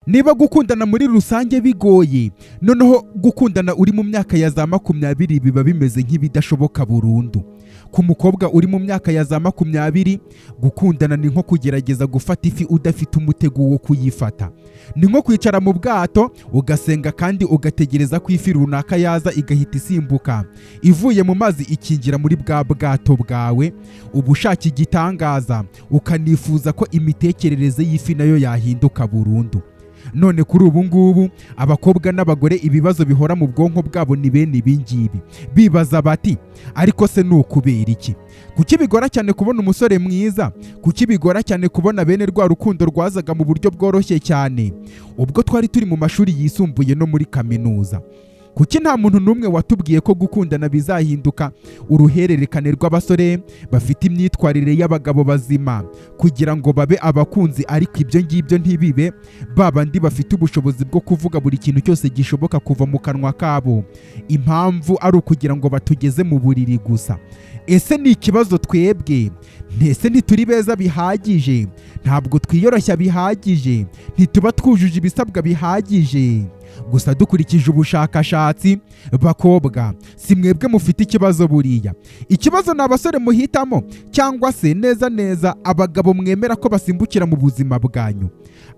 Niba gukundana muri rusange bigoye, noneho gukundana uri mu myaka ya za 20 biba bimeze nk'ibidashoboka burundu. Ku mukobwa uri mu myaka ya za 20, gukundana ni nko kugerageza gufata ifi udafite umutego wo kuyifata. Ni nko kwicara mu bwato ugasenga kandi ugategereza ko ifi runaka yaza igahita isimbuka ivuye mu mazi ikinjira muri bwa bwato bwawe. Uba ushaka igitangaza, ukanifuza ko imitekerereze y'ifi nayo yahinduka burundu. None kuri ubu ngubu abakobwa n'abagore, ibibazo bihora mu bwonko bwabo ni bene ibi ngibi. Bibaza bati: "Ariko se ni ukubera iki? Kuki bigora cyane kubona umusore mwiza? Kuki bigora cyane kubona bene rwa rukundo rwazaga mu buryo bworoshye cyane ubwo twari turi mu mashuri yisumbuye no muri kaminuza? Kuki nta muntu n'umwe watubwiye ko gukundana bizahinduka uruhererekane rw'abasore bafite imyitwarire y'abagabo bazima kugira ngo babe abakunzi, ariko ibyo ngibyo ntibibe ba bandi bafite ubushobozi bwo kuvuga buri kintu cyose gishoboka kuva mu kanwa kabo, impamvu ari ukugira ngo batugeze mu buriri gusa? Ese ni ikibazo twebwe? Ese ntituri beza bihagije? Ntabwo twiyoroshya bihagije? Ntituba twujuje ibisabwa bihagije?" Gusa dukurikije ubushakashatsi, bakobwa, si mwebwe mufite ikibazo. Buriya ikibazo ni abasore muhitamo, cyangwa se neza neza abagabo mwemera ko basimbukira mu buzima bwanyu.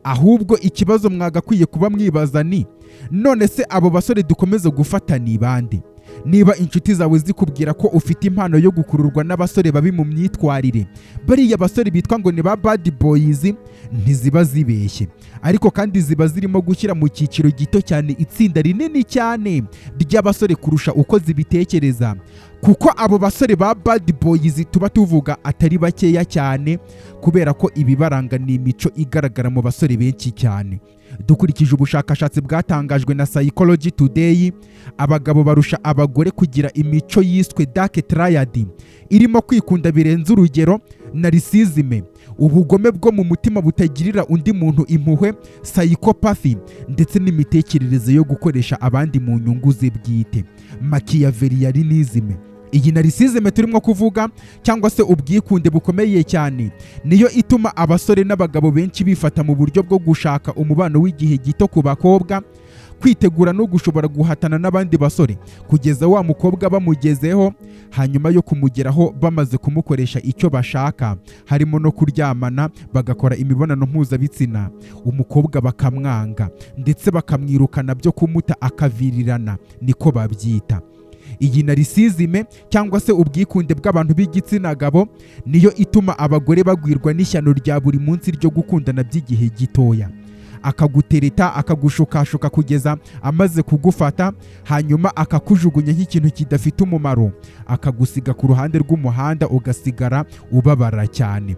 Ahubwo ikibazo mwagakwiye kuba mwibaza ni: none se abo basore dukomeze gufata ni bande? Niba inshuti zawe zikubwira ko ufite impano yo gukururwa n'abasore babi mu myitwarire, bariya basore bitwa ngo ni ba bad boys, ntiziba zibeshye. Ariko kandi ziba zirimo gushyira mu cyiciro gito cyane itsinda rinini cyane ry'abasore kurusha uko zibitekereza, kuko abo basore ba bad boys tuba tuvuga atari bakeya cyane, kubera ko ibibaranga ni imico igaragara mu basore benshi cyane. Dukurikije ubushakashatsi bwatangajwe na Psychology Today, abagabo barusha abagore kugira imico yiswe dark triad, irimo kwikunda birenze urugero, narcissism, ubugome bwo mu mutima butagirira undi muntu impuhwe, psychopathy, ndetse n'imitekerereze yo gukoresha abandi mu nyungu ze bwite, machiavellianism. Iyi narcissism turimo kuvuga, cyangwa se ubwikunde bukomeye cyane, niyo ituma abasore n'abagabo benshi bifata mu buryo bwo gushaka umubano w'igihe gito ku bakobwa, kwitegura no gushobora guhatana n'abandi basore kugeza wa mukobwa bamugezeho. Hanyuma yo kumugeraho, bamaze kumukoresha icyo bashaka, harimo no kuryamana, bagakora imibonano mpuzabitsina, umukobwa bakamwanga ndetse bakamwirukana byo kumuta akavirirana, niko babyita. Iyi narcissism, cyangwa se ubwikunde bw'abantu b'igitsina gabo, niyo ituma abagore bagwirwa n'ishyano rya buri munsi ryo gukundana by'igihe gitoya. Akagutereta, akagushukashuka kugeza amaze kugufata, hanyuma akakujugunya nk'ikintu kidafite umumaro, akagusiga ku ruhande rw'umuhanda, ugasigara ubabara cyane.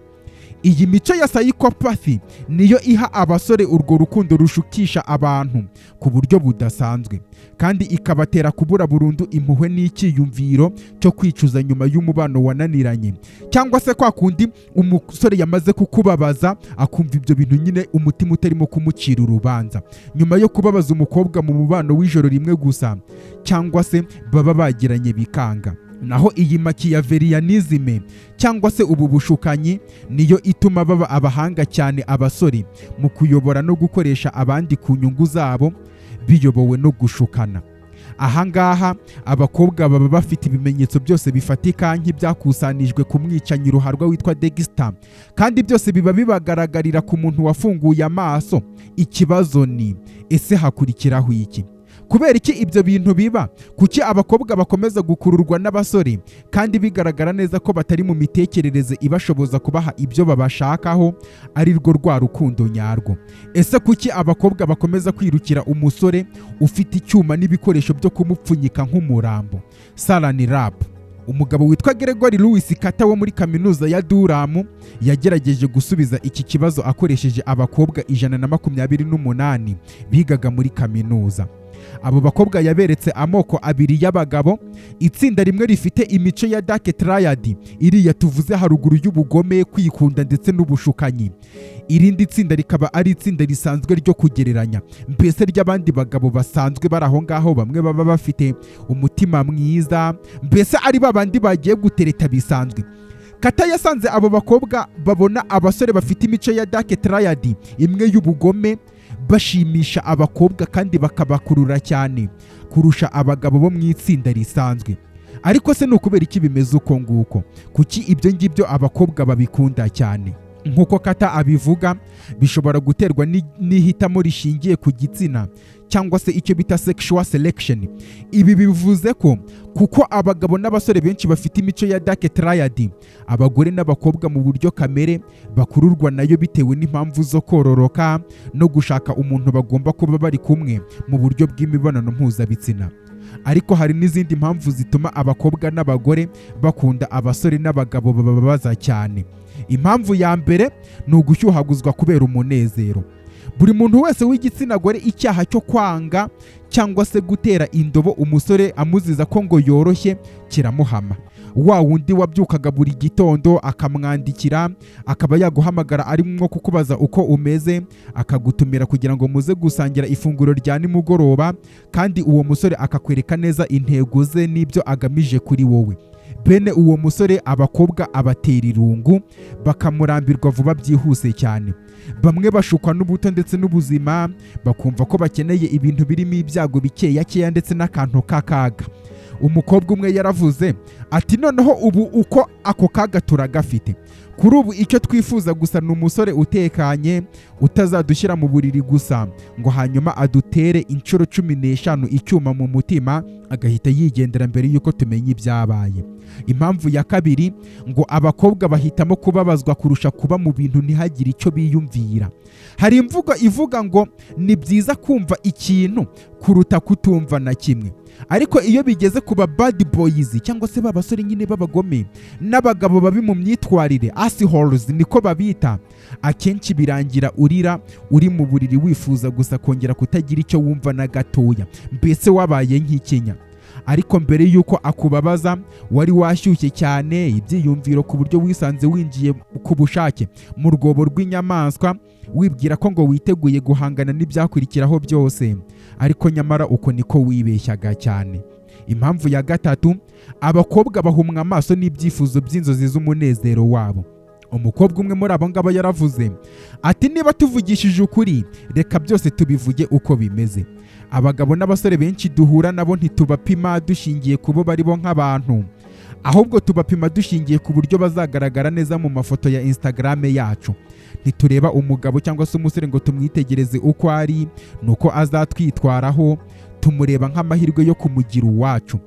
Iyi mico ya psychopathy niyo iha abasore urwo rukundo rushukisha abantu ku buryo budasanzwe, kandi ikabatera kubura burundu impuhwe n'icyiyumviro cyo kwicuza nyuma y'umubano wananiranye, cyangwa se kwa kundi umusore yamaze kukubabaza, akumva ibyo bintu nyine umutima utarimo kumucira urubanza nyuma yo kubabaza umukobwa mu mubano w'ijoro rimwe gusa, cyangwa se baba bagiranye bikanga. Naho iyi machiavellianism, cyangwa se ubu bushukanyi, niyo ituma baba abahanga cyane abasore mu kuyobora no gukoresha abandi ku nyungu zabo, biyobowe no gushukana. Ahangaha abakobwa baba bafite ibimenyetso byose bifatika nk'ibyakusanijwe ku mwicanyi ruharwa witwa Dexter, kandi byose biba bibagaragarira ku muntu wafunguye amaso. Ikibazo ni: ese hakurikiraho iki? Kubera iki ibyo bintu biba? Kuki abakobwa bakomeza gukururwa n'abasore kandi bigaragara neza ko batari mu mitekerereze ibashoboza kubaha ibyo babashakaho, ari rwo rwa rukundo nyarwo? Ese kuki abakobwa bakomeza kwirukira umusore ufite icyuma n'ibikoresho byo kumupfunyika nk'umurambo, saran wrap? Umugabo witwa Gregory Louis Carter wo muri kaminuza ya Durham yagerageje gusubiza iki kibazo akoresheje abakobwa 128 bigaga muri kaminuza. Abo bakobwa yaberetse amoko abiri y'abagabo: itsinda rimwe rifite imico ya dark triad, iriya tuvuze haruguru y'ubugome, kwikunda ndetse n'ubushukanyi, irindi tsinda rikaba ari itsinda risanzwe ryo kugereranya, mbese ry'abandi bagabo basanzwe bari aho ngaho, bamwe baba bafite umutima mwiza, mbese ari babandi bagiye gutereta bisanzwe. Carter yasanze abo bakobwa babona abasore bafite imico ya dark triad, imwe y'ubugome, Bashimisha abakobwa kandi bakabakurura cyane kurusha abagabo bo mu itsinda risanzwe. Ariko se ni ukubera iki bimeze uko nguko? Kuki ibyo ngibyo abakobwa babikunda cyane? Nk'uko Kata abivuga, bishobora guterwa n'ihitamo rishingiye ku gitsina cyangwa se icyo bita sexual selection. Ibi bivuze ko kuko abagabo n'abasore benshi bafite imico ya dark triad, abagore n'abakobwa mu buryo kamere bakururwa nayo bitewe n'impamvu zo kororoka no gushaka umuntu bagomba kuba bari kumwe mu buryo bw'imibonano mpuzabitsina. Ariko hari n'izindi mpamvu zituma abakobwa n'abagore bakunda abasore n'abagabo bababaza cyane. Impamvu ya mbere ni ugushyuhaguzwa kubera umunezero. Buri muntu wese w'igitsina gore, icyaha cyo kwanga cyangwa se gutera indobo umusore amuziza ko ngo yoroshye kiramuhama. Wa wundi wabyukaga buri gitondo akamwandikira, akaba yaguhamagara arimo kukubaza uko umeze, akagutumira kugira ngo muze gusangira ifunguro rya nimugoroba, kandi uwo musore akakwereka neza intego ze n'ibyo agamije kuri wowe, bene uwo musore abakobwa abatera irungu, bakamurambirwa vuba byihuse cyane. Bamwe bashukwa n'ubuto ndetse n'ubuzima, bakumva ko bakeneye ibintu birimo ibyago bikeya ndetse n'akantu k'akaga. Umukobwa umwe yaravuze ati: "Noneho ubu uko ako kaga turagafite. Kuri ubu icyo twifuza gusa ni umusore utekanye, utazadushyira mu buriri gusa ngo hanyuma adutere inshuro 15 icyuma mu mutima, agahita yigendera mbere y'uko tumenya ibyabaye." Impamvu ya kabiri, ngo abakobwa bahitamo kubabazwa kurusha kuba mu bintu ntihagire icyo biyumvira. Hari imvugo ivuga ngo ni byiza kumva ikintu kuruta kutumva na kimwe. Ariko iyo bigeze ku ba bad boys, cyangwa se ba basore nyine b'abagome n'abagabo babi mu myitwarire, assholes niko babita, akenshi birangira urira uri mu buriri, wifuza gusa kongera kutagira icyo wumva na gatoya, mbese wabaye nk'ikinya. Ariko mbere y'uko akubabaza, wari washyushye cyane ibyiyumviro ku buryo wisanze winjiye ku bushake mu rwobo rw'inyamaswa, wibwira ko ngo witeguye guhangana n'ibyakurikiraho byose. Ariko nyamara uko niko wibeshyaga cyane. Impamvu ya gatatu, abakobwa bahumwa amaso n'ibyifuzo by'inzozi z'umunezero wabo. Umukobwa umwe muri abo ngabo yaravuze ati: "Niba tuvugishije ukuri, reka byose tubivuge uko bimeze. Abagabo n'abasore benshi duhura nabo ntitubapima dushingiye ku bo bari bo nk'abantu, ahubwo tubapima dushingiye ku buryo bazagaragara neza mu mafoto ya Instagram yacu. Ntitureba umugabo cyangwa se umusore ngo tumwitegereze uko ari nuko azatwitwaraho. Tumureba nk'amahirwe yo kumugira uwacu.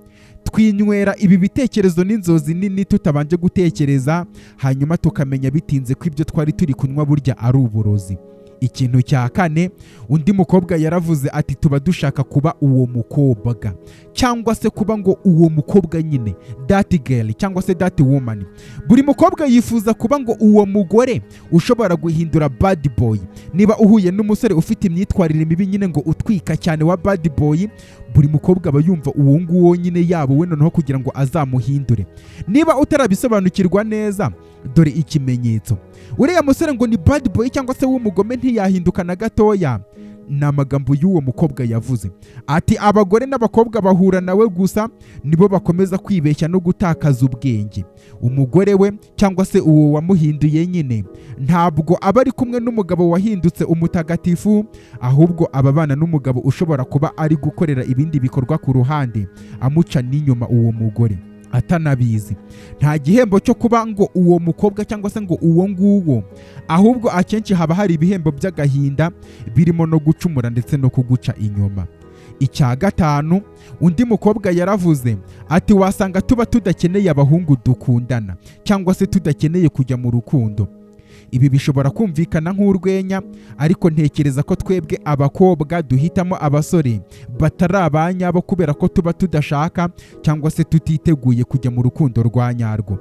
Twinywera ibi bitekerezo n'inzozi nini tutabanje gutekereza, hanyuma tukamenya bitinze ko ibyo twari turi kunywa burya ari uburozi." Ikintu cya kane, undi mukobwa yaravuze ati: "Tuba dushaka kuba uwo mukobwa, cyangwa se kuba ngo uwo mukobwa nyine, that girl cyangwa se that woman. Buri mukobwa yifuza kuba ngo uwo mugore ushobora guhindura bad boy. Niba uhuye n'umusore ufite imyitwarire mibi nyine, ngo utwika cyane, wa bad boy, buri mukobwa aba yumva uwo nguwo nyine yaba we noneho kugira ngo azamuhindure. Niba utarabisobanukirwa neza, dore ikimenyetso: uriya musore ngo ni bad boy cyangwa se w'umugome, ntiyahinduka na gatoya." Ni amagambo y'uwo mukobwa yavuze ati: "Abagore n'abakobwa bahura nawe gusa nibo bakomeza kwibeshya no gutakaza ubwenge. Umugore we cyangwa se uwo wamuhinduye nyine ntabwo aba ari kumwe n'umugabo wahindutse umutagatifu, ahubwo aba abana n'umugabo ushobora kuba ari gukorera ibindi bikorwa ku ruhande, amuca n'inyuma uwo mugore atanabizi. Nta gihembo cyo kuba ngo uwo mukobwa cyangwa se ngo uwo nguwo, ahubwo akenshi haba hari ibihembo by'agahinda birimo no gucumura ndetse no kuguca inyuma." Icya gatanu, undi mukobwa yaravuze ati: "Wasanga tuba tudakeneye abahungu dukundana cyangwa se tudakeneye kujya mu rukundo. Ibi bishobora kumvikana nk'urwenya, ariko ntekereza ko twebwe abakobwa duhitamo abasore batari abanyabo kubera ko tuba tudashaka cyangwa se tutiteguye kujya mu rukundo rwa nyarwo.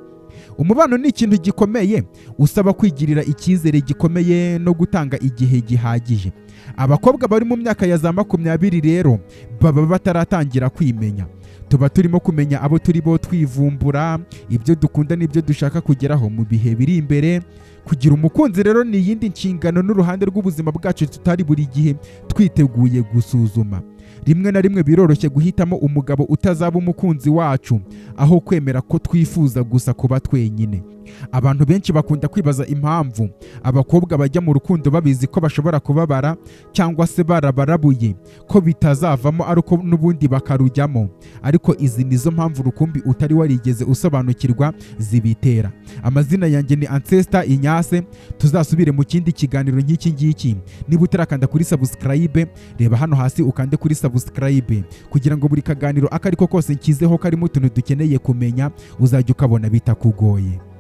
Umubano ni ikintu gikomeye, usaba kwigirira icyizere gikomeye no gutanga igihe gihagije. Abakobwa bari mu myaka ya za 20 rero baba bataratangira kwimenya. Tuba turimo kumenya abo turi bo, twivumbura ibyo dukunda n'ibyo dushaka kugeraho mu bihe biri imbere. Kugira umukunzi rero ni iyindi nshingano n'uruhande rw'ubuzima bwacu tutari buri gihe twiteguye gusuzuma." Rimwe na rimwe biroroshye guhitamo umugabo utazaba umukunzi wacu aho kwemera ko twifuza gusa kuba twenyine. Abantu benshi bakunda kwibaza impamvu abakobwa bajya mu rukundo babizi ko bashobora kubabara cyangwa se barabarabuye ko bitazavamo, ariko n'ubundi bakarujyamo. Ariko izi nizo mpamvu rukumbi utari warigeze usobanukirwa zibitera. Amazina yanjye ni Ancestor Inyase. Tuzasubire mu kindi kiganiro nk'iki ngiki. Niba utarakanda kuri subscribe, reba hano hasi ukande kuri subscribe, kugira ngo buri kaganiro ako ariko kose nshyizeho karimo utuntu dukeneye kumenya uzajya ukabona bitakugoye.